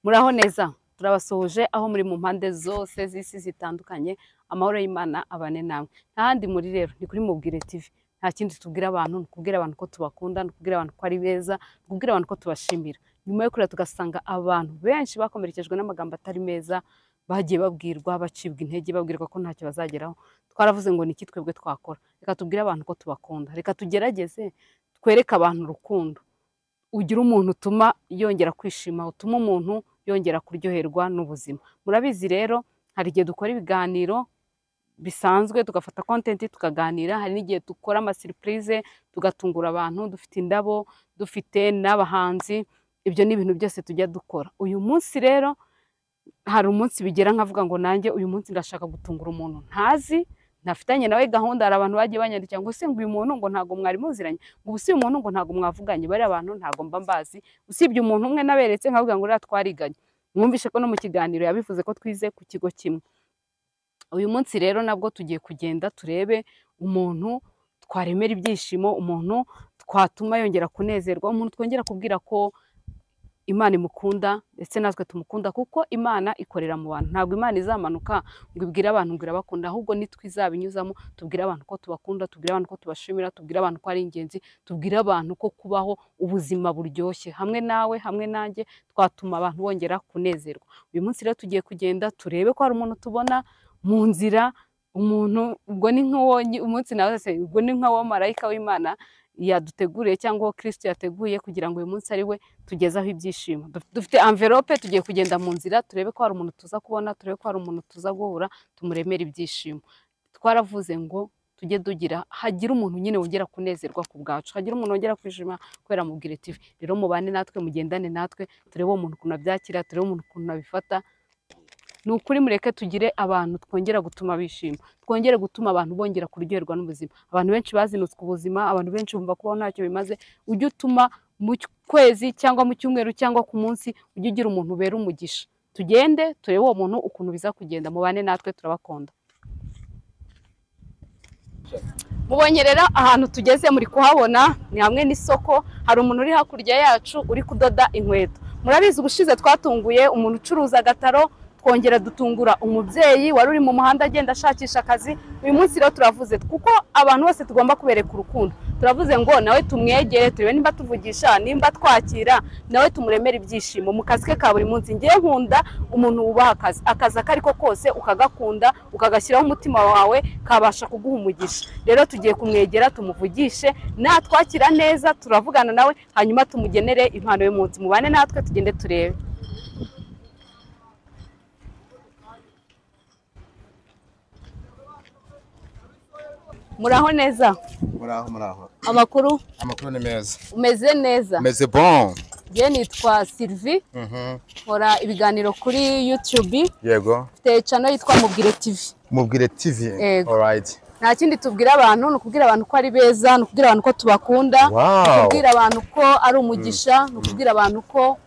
Muraho neza, turabasuhuje aho muri mu mpande zose z'isi zitandukanye, amahoro y'Imana abane namwe. Nta handi muri rero ni kuri Mubwire TV. Nta kindi tubwira abantu, ni ukubwira abantu ko tubakunda, ni ukubwira abantu ko ari beza, ni ukubwira abantu ko tubashimira. Nyuma yo kureba tugasanga abantu benshi bakomerekejwe n'amagambo atari meza, bagiye babwirwa, bacibwa intege, babwirwa ko ntacyo bazageraho. Twaravuze ngo niki twebwe twakora? Reka tubwire abantu ko tubakunda, reka tugerageze twereke abantu urukundo. Ugira umuntu utuma yongera kwishima, utuma umuntu yongera kuryoherwa n'ubuzima. Murabizi rero, hari igihe dukora ibiganiro bisanzwe tugafata content tukaganira, hari n'igihe dukora ama surprise tugatungura abantu, dufite indabo, dufite n'abahanzi, ibyo ni ibintu byose tujya dukora. Uyu munsi rero hari umunsi bigera nkavuga ngo nanjye uyu munsi ndashaka gutungura umuntu ntazi, ntafitanye nawe gahunda. Hari abantu bagiye banyandikira ngo se ngo uyu muntu ngo ntago mwari muziranye, ngo ubu si uyu muntu ngo ntago mwavuganye. Bariya abantu ntago mba mbazi, usibye umuntu umwe naberetse nkavuga ngo uriya twariganye. Mwumvishe ko no mu kiganiro yabivuze ko twize ku kigo kimwe. Uyu munsi rero nabwo tugiye kugenda turebe umuntu twaremera ibyishimo, umuntu twatuma yongera kunezerwa, umuntu twongera kubwira ko Imana imukunda ndetse natwe tumukunda, kuko Imana ikorera mu bantu. Ntabwo Imana izamanuka ngo ibwire abantu ngo irabakunda, ahubwo nitwe izabinyuzamo tubwire abantu ko tubakunda, tubwire abantu ko tubashimira, tubwire abantu ko ari ingenzi, tubwire abantu ko kubaho ubuzima buryoshye hamwe nawe, hamwe nanjye, twatuma abantu bongera kunezerwa. Uyu munsi rero tugiye kugenda turebe ko hari umuntu tubona mu nzira, umuntu ubwo ni nk'uwo umunsi nawe se ubwo ni nk'uwo marayika w'Imana yaduteguriye cyangwa uwo Kristo yateguye kugira ngo uyu munsi ari we tugezaho ibyishimo. Dufite envelope, tugiye kugenda mu nzira turebe ko hari umuntu tuza kubona, turebe ko hari umuntu tuza guhura, tumuremere ibyishimo. Twaravuze ngo tujye dugira, hagira umuntu nyine wongera kunezerwa ku bwacu, hagira umuntu wongera kwishima kubera Mubwire TV. Rero mubane natwe, mugendane natwe, turebe uwo muntu ukuntu abyakira, turebe umuntu ukuntu abifata. Ni ukuri mureke tugire abantu twongera gutuma bishima, twongere gutuma abantu bongera kuryoherwa n'ubuzima. Abantu benshi bazinutswe ubuzima, abantu benshi bumva kubaho ntacyo bimaze. Ujye utuma mu kwezi cyangwa mu cyumweru cyangwa ku munsi, ujye ugira umuntu ubera umugisha. Tugende turebe uwo muntu ukuntu biza kugenda. Mubane natwe, turabakunda. Mubonye rero ahantu tugeze, muri kuhabona ni hamwe n'isoko. Hari umuntu uri hakurya yacu uri kudoda inkweto. Murabizi ubushize twatunguye umuntu ucuruza agataro, twongera dutungura umubyeyi wari uri mu muhanda agenda ashakisha akazi. Uyu munsi rero turavuze kuko abantu bose tugomba kubereka urukundo, turavuze ngo nawe tumwegere turebe nimba tuvugisha, nimba twakira, nawe tumuremere ibyishimo mu kazi ke ka buri munsi. Ngiye nkunda umuntu wubaha akazi, akazi ako ariko kose ukagakunda, ukagashyiraho umutima wawe, kabasha kuguha umugisha. Rero tugiye kumwegera tumuvugishe, natwakira neza turavugana nawe, hanyuma tumugenere impano y'umunsi. Mubane natwe tugende turebe. Muraho neza. Muraho, muraho. Amakuru? Amakuru ni meza. Umeze neza? Meze bon. Njye nitwa Sylvie. Nkora ibiganiro kuri YouTube. Yego. Mfite channel yitwa Mubwire TV. Mubwire TV. Yego. All right. Nta kindi tubwira abantu, ni ukubwira abantu ko ari beza, ni ukubwira abantu ko tubakunda, ni ukubwira abantu ko ari umugisha, ni ukubwira abantu ko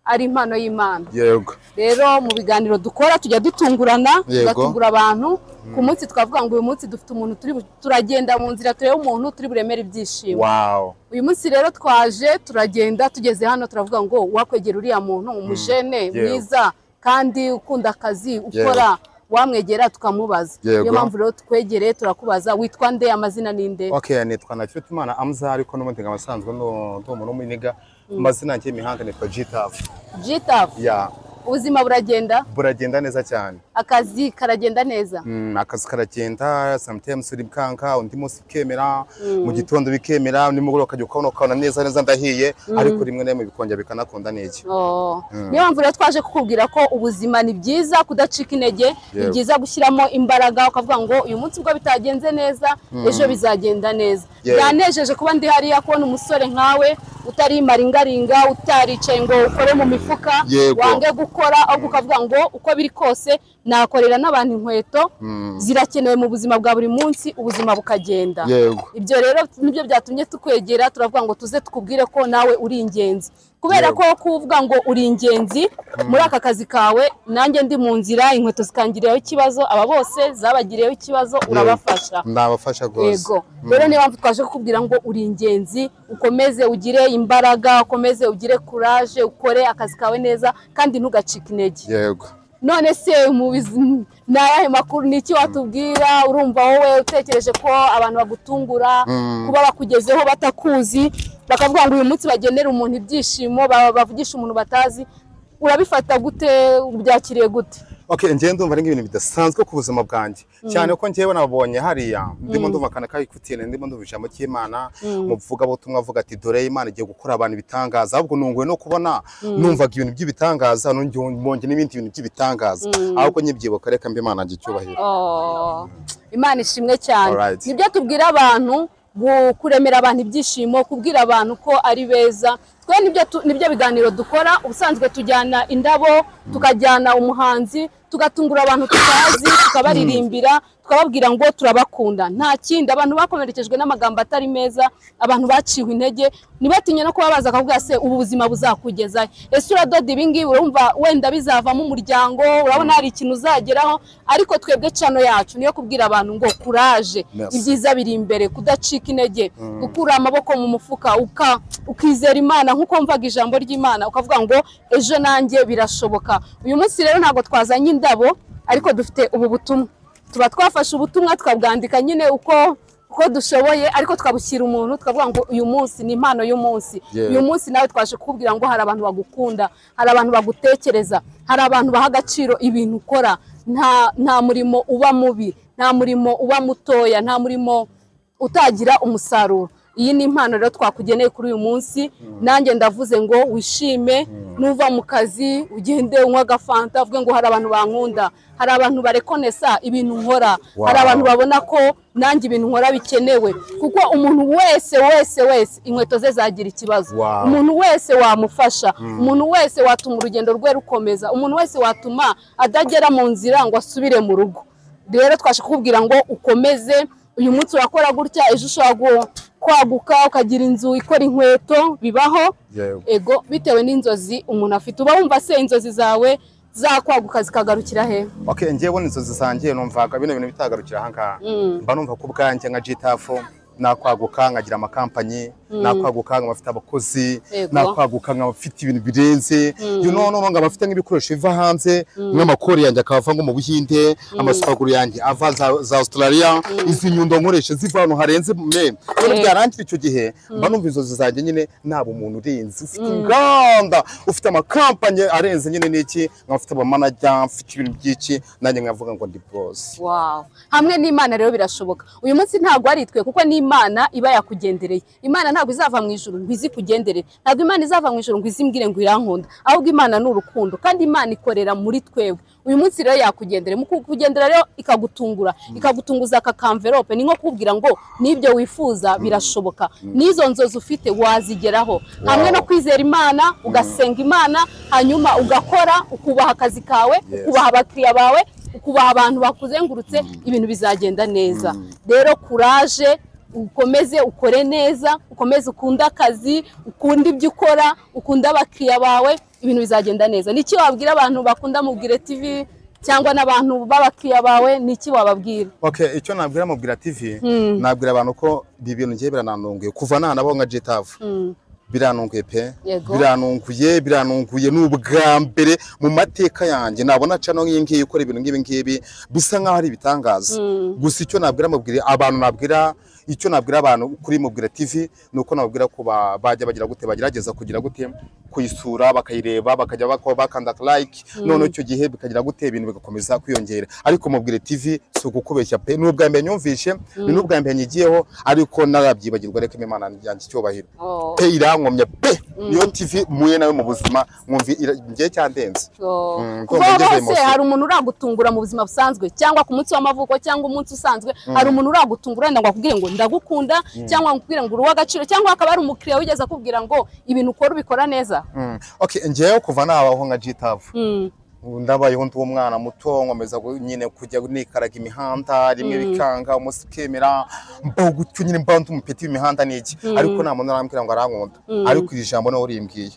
ari impano y'Imana. Yego. Rero mu biganiro dukora tujya dutungurana, tugatungura abantu. Ku munsi twavuga ngo uyu munsi dufite umuntu turagenda mu nzira turebe umuntu turi buremere ibyishimo. Wow. Uyu munsi rero twaje turagenda, tugeze hano turavuga ngo wakwegera uriya muntu umujene mwiza kandi ukunda akazi ukora, wamwegera tukamubaza. Niyo mpamvu rero twegereye turakubaza, witwa nde, amazina ni nde? Okay, nitwa Ntakirutimana Amza, ariko n'ubundi nkaba nsanzwe ndi umuntu w'umuniga. Amazina yanjye y'imihanda nitwa G-Taf. G-Taf? Yeah. Ubuzima buragenda? Buragenda neza cyane. Akazi karagenda neza? Akazi karagenda, sometimes uri bkanka, undi munsi bikemera, mu gitondo bikemera, nimugoroba ukajya ukabona ukabona neza neza ndahiye, ariko rimwe na rimwe bikongera bikanakunda n'iki. Niyo mpamvu rero twaje kukubwira ko ubuzima ni byiza kudacika intege, ni byiza gushyiramo imbaraga ukavuga ngo uyu munsi ubwo bitagenze neza, ejo bizagenda neza. Byanejeje kuba ndi hariya kubona umusore nkawe utari maringaringa, utaricaye ngo ukore mu mifuka, wange gukora, ahubwo ukavuga ngo uko biri kose Nakorera n'abantu inkweto zirakenewe mu buzima bwa buri munsi, ubuzima bukagenda. Ibyo rero nibyo byatumye tukwegera, turavuga ngo tuze tukubwire ko nawe uri ingenzi, kubera ko kuvuga ngo uri ingenzi muri aka kazi kawe. Nanjye ndi mu nzira inkweto zikangiriyeho ikibazo, aba bose zabagiriyeho ikibazo, urabafasha. Ndabafasha rwose. Yego, rero niyo mpamvu twaje kukubwira ngo uri ingenzi, ukomeze ugire imbaraga, ukomeze ugire courage, ukore akazi kawe neza kandi ntugacike intege. Yego. None se ni ayahe makuru, ni iki watubwira? Urumva wowe utekereje ko abantu bagutungura, kuba bakugezeho batakuzi, bakavuga ngo uyu munsi bagenera umuntu ibyishimo, bavugisha umuntu batazi, urabifata gute? Ubyakiriye gute? Okay, njye ndumva ari ibintu bidasanzwe ku buzima bwanjye, cyane ko njyewe nabonye hariya ndimo ndumva kana kayikutire, ndimo ndumva ijambo cy'Imana muvuga butumwa avuga ati dore Imana igiye gukora abantu ibitangaza. Ahubwo nunguwe no kubona numvaga ibintu by'ibitangaza, nonge n'ibindi bintu by'ibitangaza, ahubwo nyibyibuka reka mbe Imana ngicyubahiro. Imana ishimwe cyane. Nibyo tubwira abantu, kuremera abantu ibyishimo, kubwira abantu ko ari beza. Twe nibyo biganiro dukora. Ubusanzwe tujyana indabo, tukajyana umuhanzi, tugatungura abantu tutazi, tukabaririmbira, tukababwira ngo turabakunda. Nta kindi, abantu bakomerekejwe n'amagambo atari meza, abantu baciwe intege, ntibatinye no kuba baza akavuga se ubu buzima buzakugeza ese uradoda ibi ngibi, urumva wenda bizavamo umuryango, urabona hari ikintu uzageraho. Ariko twebwe cano yacu niyo kubwira abantu ngo courage, ibyiza biri imbere, kudacika intege, gukura amaboko mu mufuka, ukizera Imana nkuko mvaga ijambo ry'Imana, ukavuga ngo ejo nanjye birashoboka. Uyu munsi rero ntabwo twazanye indabo, ariko dufite ubu butumwa. Tuba twafashe ubutumwa twabwandika nyine uko dushoboye, ariko twabushyira umuntu, tukavuga ngo uyu munsi ni impano y'umunsi. Uyu munsi nawe twaje kukubwira ngo hari abantu bagukunda, hari abantu bagutekereza, hari abantu baha agaciro ibintu ukora. Nta murimo uba mubi, nta murimo uba mutoya, nta murimo utagira umusaruro. Iyi ni impano rero twakugeneye kuri uyu munsi. Nanjye ndavuze ngo wishime, nuva mu kazi ugende unywa agafanta, uvuge ngo hari abantu bankunda, hari abantu barekonesa ibintu nkora, hari abantu babona ko nanjye ibintu nkora bikenewe. Kuko umuntu wese wese wese inkweto ze zagira ikibazo, umuntu wese wamufasha, umuntu wese watuma urugendo rwe rukomeza, umuntu wese watuma adagera mu nzira ngo asubire mu rugo. Rero twashe kukubwira ngo ukomeze, uyu munsi urakora gutya, ejo ushobora kwaguka ukagira inzu ikora inkweto, bibaho. Ego, bitewe n'inzozi umuntu afite. Uba wumva se inzozi zawe zakwaguka zikagarukira he? Okay, njyewe inzozi zanjye numvaga bino bintu bitagarukira aha ngaha. Mba numva ko ubwanjye nka G-Taff nakwaguka nkagira amakampanyi, nakwaguka nkabafite abakozi, nakwaguka nkabafite ibintu birenze, you know, no nkabafite nk'ibikoresho biva hanze, nk'amakori yanjye akava ngo mu Buhinde, amasupaguru yanjye ava za Australia, izi nyundo nkoresha ziva hano harenze me. Rero byarangira icyo gihe mba numva inzozi zanjye nyine naba umuntu urenze, ufite inganda, ufite amakampanyi arenze nyine n'iki, nkabafite abamanager, mfite ibintu by'iki, nanjye nkavuga ngo ndi boss. Wow. Hamwe n'Imana rero birashoboka. Uyu munsi ntabwo ari twe, kuko ni Imana iba yakugendereye. Imana ntabwo izava mu ijuru ngo izikugenderere, ntabwo Imana izava mu ijuru ngo izimbwire ngo irankunda, ahubwo Imana ni urukundo kandi Imana ikorera muri twebwe. Uyu munsi rero yakugendereye, mu kukugendera rero ikagutungura, ikagutunguza aka envelope, ni nko kubwira ngo nibyo wifuza birashoboka, n'izo nzozi ufite wazigeraho. Hamwe no kwizera Imana, ugasenga Imana, hanyuma ugakora, ukubaha akazi kawe, ukubaha abakiriya bawe, ukubaha abantu bakuzengurutse, ibintu bizagenda neza. Rero courage, ukomeze ukore neza, ukomeze ukunde akazi, ukunde ibyo ukora, ukunde abakiriya bawe, ibintu bizagenda neza. Niki wabwira abantu bakunda Mubwire TV cyangwa n'abantu b'abakiriya bawe, niki wababwira? Okay, icyo nabwira Mubwire TV, nabwira abantu ko ibi bintu ngiye birananunguye kuva nabo nka G-Taff. Biranunguye pe, biranunguye n'ubwa mbere mu mateka yanjye nabona cano ngiyi ngiyi ikora ibintu ngibi ngibi bisa nkaho ari ibitangaza. Gusa icyo nabwira Mubwire abantu, nabwira icyo nabwira abantu kuri Mubwire TV nuko nabwira ko bajya bagira gute, bagerageza kugira gute kuyisura, bakayireba, bakajya bakanda like, none icyo gihe bikagira gute ibintu bigakomeza kwiyongera. Ariko Mubwire TV si ukukubeshya pe, n'ubwa mbere nyumvishe, ni n'ubwa mbere nyigiyeho, ariko narabyibagirwa. Reka Imana yanjye icyubahiro pe, irankomye pe, niyo TV muye nawe mu buzima mwumvi ngiye cyandenze. Kuko bose hari umuntu uragutungura mu buzima busanzwe, cyangwa ku munsi w'amavuko, cyangwa umunsi usanzwe, hari umuntu uragutungura ngo akubwire ngo ndagukunda, cyangwa akubwire ngo uri uw'agaciro, cyangwa akaba ari umukiriya wigeze akubwira ngo ibintu ukora ubikora neza. Okay, ngewe kuva nabaho nka G-Taff Ndabayeho ndi umwana muto, nkomeza nyine kujya nikaraga imihanda, rimwe bikanga, umunsi ukemera, mbaho gutyo nyine, mbaho ndi umupeti w'imihanda n'iki, ariko nta muntu arambwira ngo arankunda, ariko iri jambo nawe urimbwiye.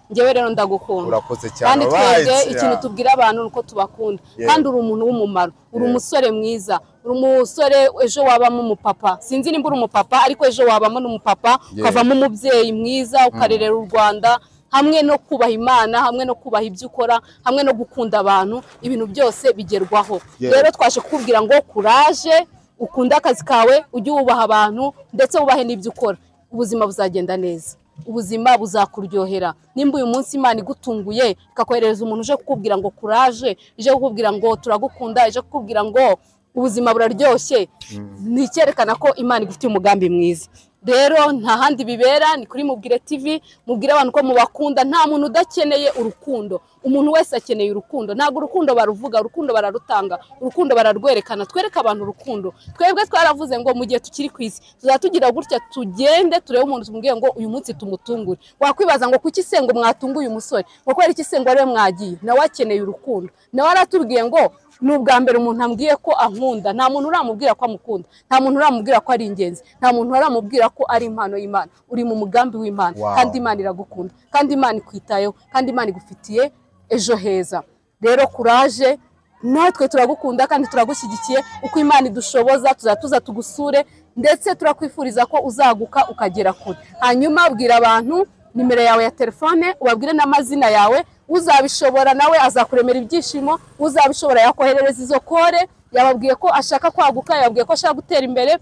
Njyewe rero ndagukunda. Urakoze cyane. Kandi twebwe ikintu tubwira abantu nuko tubakunda. Kandi uri umuntu w'umumaro, uri umusore mwiza, uri umusore ejo wabamo umupapa, sinzi nimba uri umupapa ariko ejo wabamo n'umupapa, ukavamo umubyeyi mwiza, ukarerera u Rwanda, hamwe no kubaha Imana, hamwe no kubaha ibyo ukora, hamwe no gukunda abantu, ibintu byose bigerwaho. Rero twaje kukubwira ngo kuraje, ukunde akazi kawe, ujye wubaha abantu ndetse wubahe n'ibyo ukora, ubuzima buzagenda neza, ubuzima buzakuryohera. Nimba uyu munsi Imana igutunguye ikakoherereza umuntu uje kukubwira ngo kuraje, ije kukubwira ngo turagukunda, ije kukubwira ngo ubuzima buraryoshye, ni icyerekana ko Imana igufitiye umugambi mwiza. Rero nta handi bibera, ni kuri Mubwire TV. Mubwire abantu ko mubakunda. Nta muntu udakeneye urukundo, umuntu wese akeneye urukundo. Ntabwo urukundo baruvuga, urukundo bararutanga, urukundo bararwerekana. Twereke abantu urukundo. Twebwe twaravuze ngo mu gihe tukiri ku isi tuzatugira gutya, tugende turebe umuntu tumubwiye ngo uyu munsi tumutungure. Wakwibaza ngo kuki se ngo mwatunguye umusore, ngo kubera iki se ngo ariwe mwagiye? Nawe akeneye urukundo. Nawe aratubwiye ngo ni ubwa mbere umuntu ambwiye ko ankunda. Nta muntu uramubwira ko amukunda, nta muntu uramubwira ko ari ingenzi, nta muntu uramubwira ko ari impano y'Imana. Uri mu mugambi w'Imana, kandi Imana iragukunda, kandi Imana ikwitayeho, kandi Imana igufitiye ejo heza. Rero kuraje, natwe turagukunda kandi turagushyigikiye. Uko Imana idushoboza tuzatuza tugusure, ndetse turakwifuriza ko uzaguka ukagera kure. Hanyuma bwira abantu nimero yawe ya telefone, ubabwire n'amazina yawe. Uzabishobora nawe azakuremera ibyishimo, uzabishobora yakoherereza izo kore. Yababwiye ko ashaka kwaguka, yababwiye ko ashaka gutera imbere.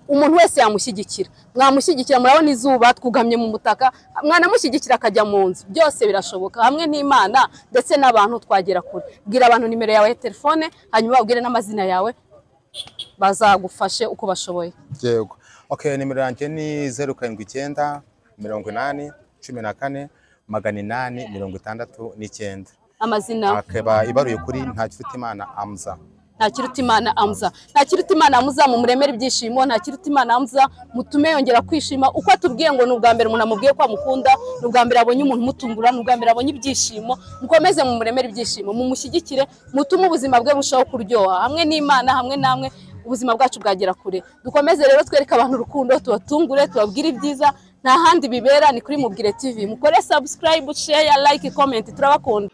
Umuntu wese yamushyigikira, mwamushyigikira. Murabona izuba, twugamye mu mutaka, mwanamushyigikira akajya mu nzu, byose birashoboka. Hamwe n'Imana ndetse n'abantu twagera kure. Bwira abantu nimero yawe ya telefone, hanyuma babwire n'amazina yawe, bazagufashe uko bashoboye. Yego. Okay, nimero yanjye ni 079 80 14 869. Amazina akaba ibaruye kuri Ntakirutimana Amza. Ntakirutimana Amza. Ntakirutimana Amza, mumuremere ibyishimo. Ntakirutimana Amza, mutume yongera kwishima. Uko atubwiye ngo ni ubwa mbere umuntu amubwiye ko amukunda, ni ubwa mbere abonye umuntu umutungura, ni ubwa mbere abonye ibyishimo. Mukomeze mumuremere ibyishimo, mumushyigikire, mutume ubuzima bwe bushaho kuryoha. Hamwe n'Imana, hamwe namwe, ubuzima bwacu bwagera kure. Dukomeze rero twereke abantu urukundo, tubatungure, tubabwire ibyiza. Nta handi bibera, ni kuri Mubwire TV. Mukore subscribe, share, like, comment. Turabakunda.